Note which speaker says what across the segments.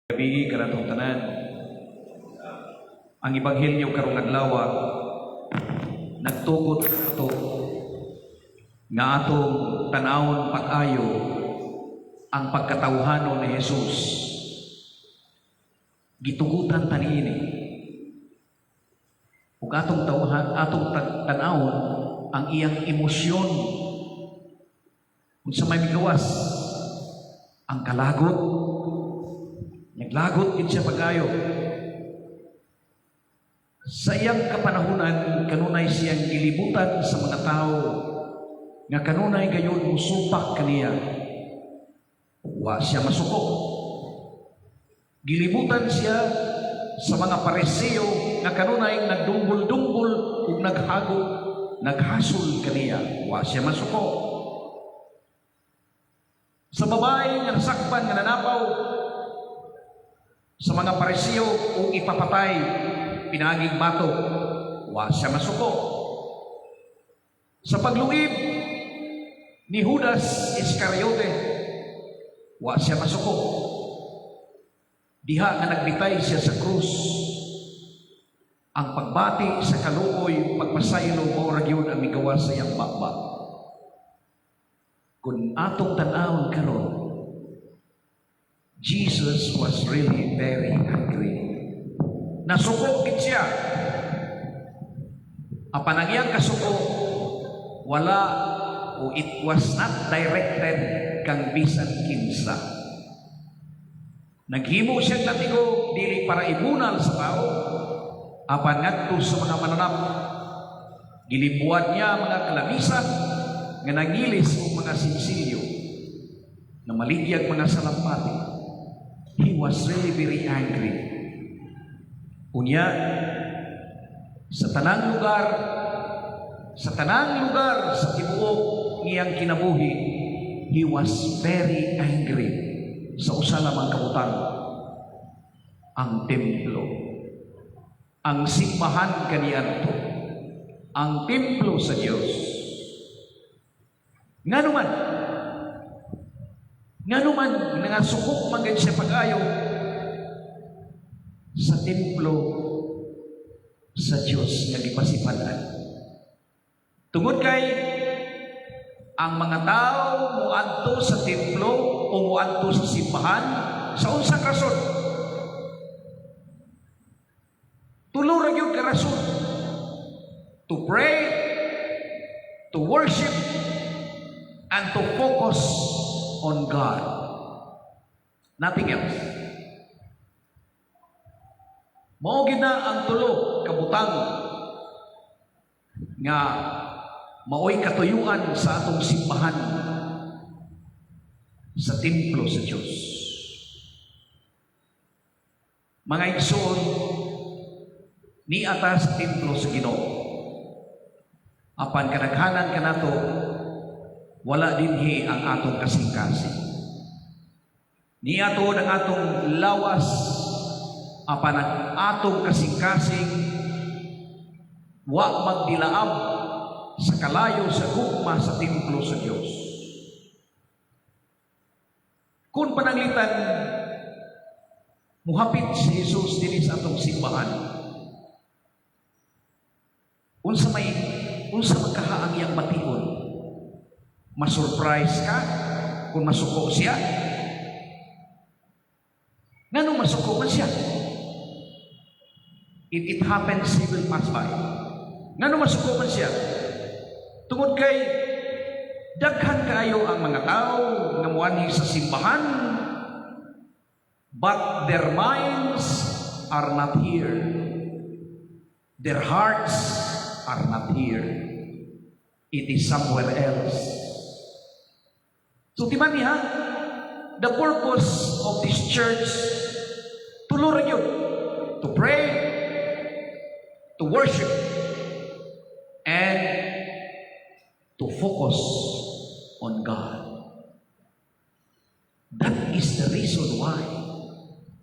Speaker 1: Gabii kanatong tanan. Ang ebanghelyo karong adlaw nagtugot ato nga atong tan-awon pag-ayo ang pagkatawhanon ni Jesus. Gitugutan ta niini. Ug atong tawhan, atong tan-awon ang iyang emosyon. Unsa may migawas ang kalagot. Naglagot gid siya pag-ayo. Sa iyang kapanahunan, kanunay siyang gilibutan sa mga tao nga kanunay gayon musupak kaniya. Wa siya masuko. Gilibutan siya sa mga Pariseo nga kanunay nagdumbol-dumbol ug naghago, naghasol kaniya. Wa siya masuko. Sa babae nga nasakpan nga nanapaw sa mga Pariseo ug ipapatay pinaaging bato, wa siya masuko. Sa pagluib ni Judas Iscariote, wa siya masuko. Diha nga nagbitay siya sa krus, ang pagbati sa kaluoy, pagpasaylo, mao ra gyud ang migawas sa iyang baba. Kung atong tan-awon karon, Jesus was really very angry. Nasuko gid siya. Apan ang iyang kasuko, wala o it was not directed kang bisan kinsa. Naghimo siya latigo dili para ibunal sa tao, apan ngadto sa mga mananap. Gilimbuan niya mga kalamisa nga nangilis og mga sinsilyo na maligyag mga salampati. He was really very angry. Unya, sa tanang lugar sa tibuok ngiyang kinabuhi, he was very angry sa usa lamang kabutang, ang templo. Ang simbahan kaniadto. Ang templo sa Dios. Ngano man? Ngano man nangasuko man gid siya pag-ayo sa templo sa Dios nga gipasipanan? Tungod kay ang mga tao muadto sa templo o muadto sa simbahan sa unsang rason? Tulo ra gyud ka rason: to pray, to worship, and to focus on God. Nothing else. Mao gid na ang tulo kabutang nga maoy katuyuan sa atong simbahan, sa templo sa Dios. Mga igsoon, nia ta sa templo sa Ginoo. Apan kadaghanan kanato, wala dinhi ang atong kasing-kasing. Nia tuod ang atong lawas, apan ang atong kasing-kasing wa magdilaab sa kalayo sa gugma sa templo sa Dios. Kung pananglitan muhapit si Jesus dinhi sa atong simbahan, unsa man kaha ang iyang bation? Ma-surprise ka kung masuko siya? Nganong masuko man siya? If it happens, he will pass by. Ngano masuko man siya? Tungod kay daghan kaayo ang mga tao nga muanhi sa simbahan, but their minds are not here. Their hearts are not here. It is somewhere else. So timan niya, the purpose of this church, tulo ra gyud: to pray, to worship, and to focus on God. That is the reason why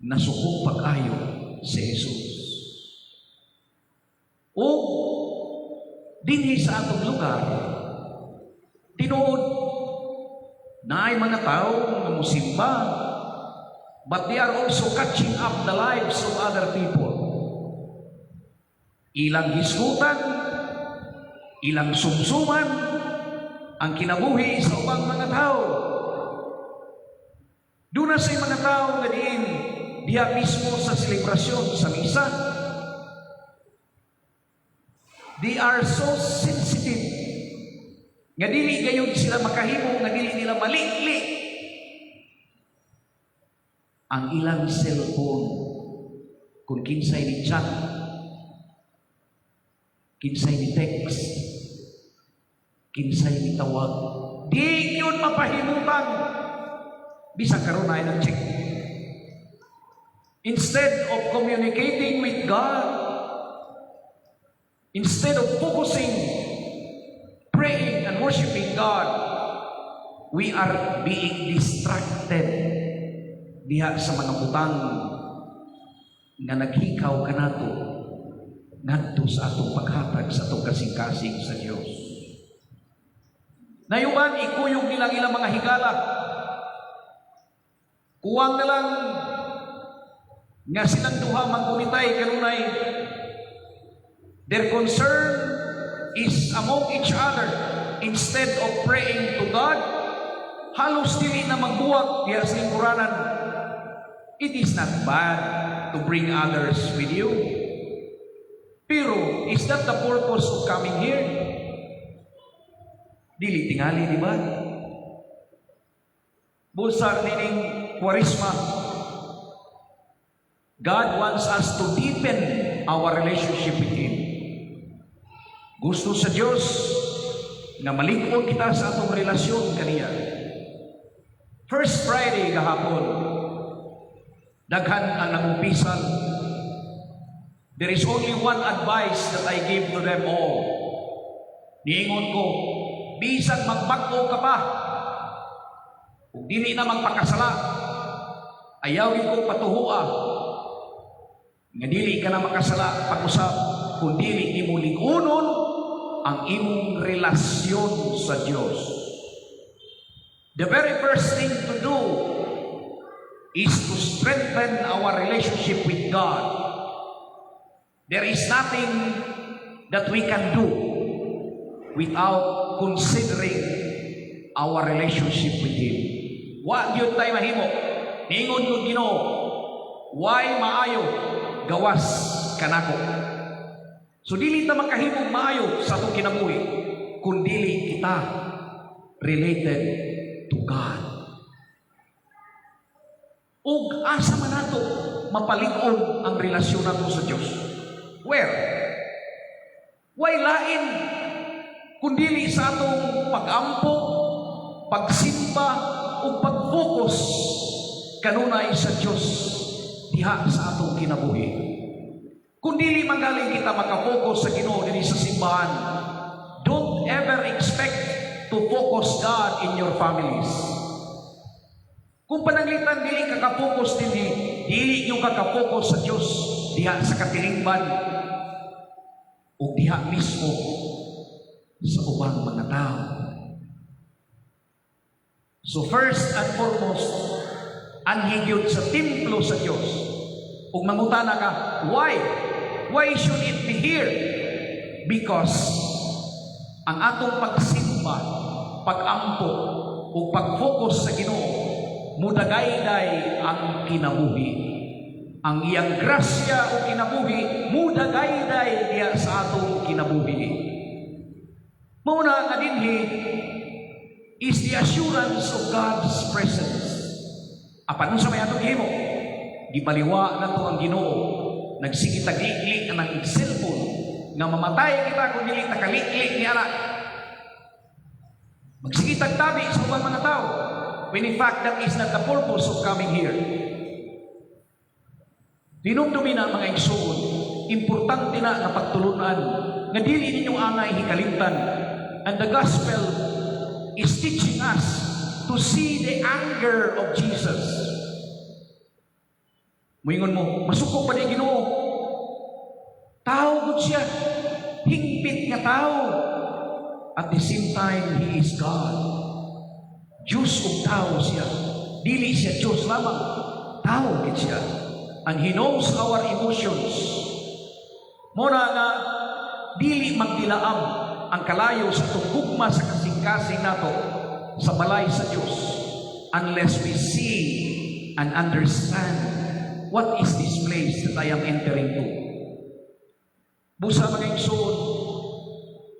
Speaker 1: nasuko pag-ayo si Jesus. O dinhi sa atong lugar, tinuod naay mga tao nga musimba. But they are also catching up the lives of other people. Ilang hisgutan, ilang sumsuman, ang kinabuhi sa ubang mga tao. Duna say mga tao nga diin diha mismo sa selebrasyon sa misa. They are so sensitive nga dili gayud sila makahimo nga dili nila malikli ang ilang cellphone kung kinsay ni chat, kinsay ni text, kinsay ni tawag. Di yun mapahimutan bisan karon ay nag check. Instead of communicating with God, instead of focusing, praying and worshiping God, we are being distracted diha sa mga butang nga naghikaw kanato ngadto sa atong paghatag sa atong kasing-kasing sa Dios. Naay uban, ikuyog nilang ilang mga higala. Kuwang na lang nga silang duha manggunitay kanunay. Their concern is among each other instead of praying to God. Halos dili na magbuwak diha sa lingkuranan. It is not bad to bring others with you. Pero is that the purpose of coming here? Dili tingali, di ba? Bulsa nining Kwaresma, God wants us to deepen our relationship with Him. Gusto sa Diyos nga malig-on kita sa atong relasyon kaniya. First Friday gahapon, daghan ang nangumpisal. There is only one advice that I give to them all. Niingon ko, bisan magbag-o ka pa, ug dili na magpakasala, ayaw gyud ko patuhua nga dili ka na makasala pag-usab kung dili nimo lig-unon ang imong relasyon sa Dios. The very first thing to do is to strengthen our relationship with God. There is nothing that we can do without considering our relationship with Him. Wa gyud tay mahimo. Ningon gyud Ginoo, "Way maayo gawas kanako?" So dili ta makahimong maayo sa atong kinabuhi kung dili kita related to God. Ug asa man nato mapalig-on ang relasyon nato sa Dios? Where? Way lain kundili sa atong pag-ampo, pagsimba ug pag-focus kanunay sa Dios diha sa atong kinabuhi. Kung dili magaling kita maka-focus sa Ginoo dinhi sa simbahan, don't ever expect to focus God in your families. Kung pananglitan dili ka ka-focus dinhi, dili yung ka ka-focus sa Dios diha sa katilingban o diha mismo sa ubang mga tao. So first and foremost, anhi gyud sa templo sa Dios. Ug mangutana ka, why? Why should it be here? Because ang atong pagsimba, pag-ampo, ug pag-focus sa Ginoo, mudagayday ang kinabuhi. Ang iyang grasya o kinabuhi, mudagayday diya sa atong kinabuhi. Mao na nga dinhi is the assurance of God's presence. Apan unsa may atong gihimo? Gibaliwa nato ang Ginoo. Nagsige tag liklik ng cellphone nga mamatay kita kung dili ta kaliklik ni ana. Magsige tag tabi sa ubang mga tao. When in fact that is not the purpose of coming here. Dinumdumi na, mga igsuon, importante na nga pagtulunan nga dili ninyo angay hikalimtan. And the gospel is teaching us to see the anger of Jesus. Muingon mo, "Masuko pa ni Ginoo. Tao gud siya. Hingpit nga tao." At the same time, He is God. Diyos ug tao siya. Dili siya Diyos lamang. Tao gid siya. And He knows our emotions. Mao na nga dili magdilaam ang kalayo sa atong gugma sa kasing-kasing nato sa balay sa Dios unless we see and understand what is this place that I am entering to. Busa, mga igsoon,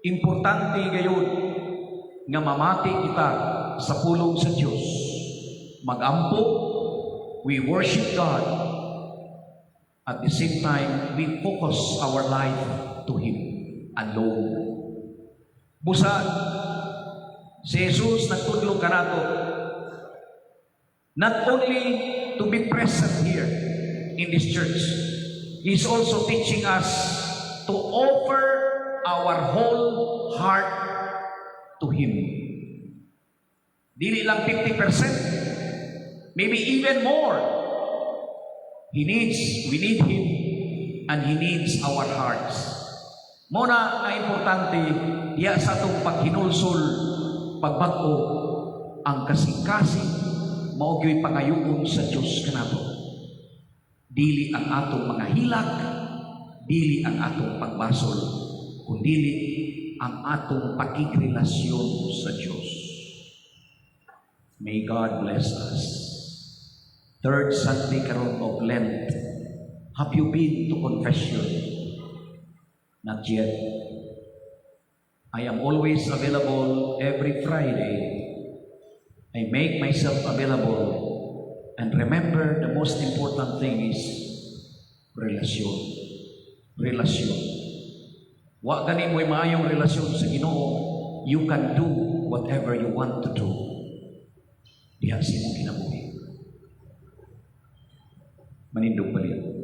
Speaker 1: importante gayon nga mamati kita sa pulong sa Dios. Magampo, we worship God. At the same time, we focus our life to Him alone. Busa, si Jesus nagtudlo kanato not only to be present here in this church, He is also teaching us to offer our whole heart to Him. Dili lang 50%, maybe even more. We need Him, and He needs our hearts. Mao na nga importante diya sa atong paghinulsol, pagbag-o, ang kasing-kasing mao gyud pangayoon sa Dios kanato. Dili ang atong mga hilak, dili ang atong pagbasol, kundili ang atong pakigrelasyon sa Dios. May God bless us. Third Sunday karon of Lent. Have you been to confession? Not yet. I am always available every Friday. I make myself available. And remember, the most important thing is relasyon. Relasyon. Wa gani mo'y maayong relasyon sa Ginoo, you can do whatever you want to do diha sa imong kinabuhi. Manindog balik.